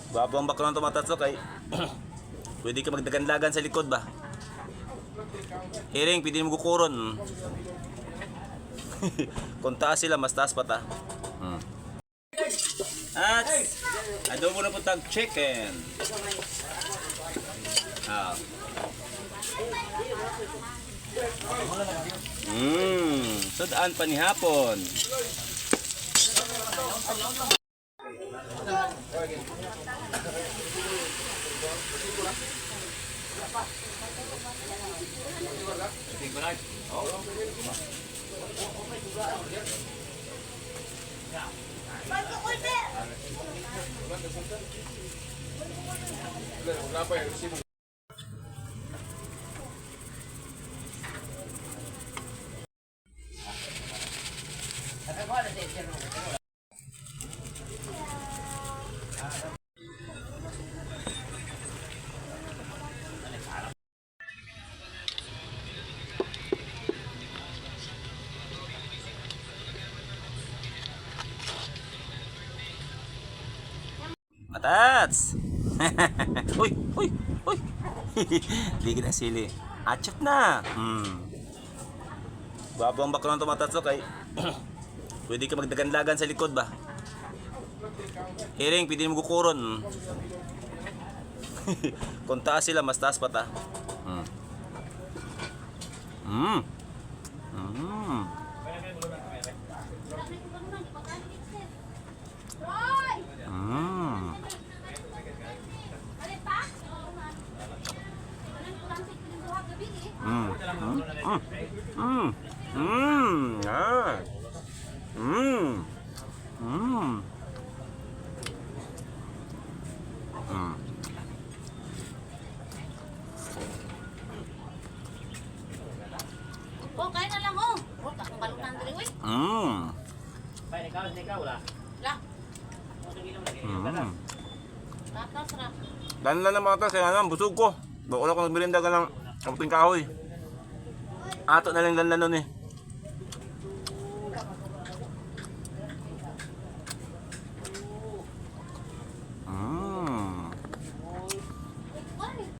Gwapo ang baklang tumatatso kay pwede ka magdaganlagan sa likod ba? Hiring, pwede mo kukuron. Kung taas sila, mas taas pa ta. At adobo na po tag chicken. Ah. Sudaan pa ni hapon. Matats! Uy! Uy! Uy! Ligid ang sili. Achot na! Gwapo ang baklang tumatatso kay pwede ka magdaganlagan sa likod ba? Hiring, pwede mo kukuron. Kung taas sila, mas taas pa ta. Ah. Oh, kain na lang oh. Oh, akong balutan diri uy. La, tatas ra. Danlan ng mga tas, kaya naman, busog ko. Baka wala ko nagmerinda ka ng kamuting kahoy. Ato na lang danlan nun eh.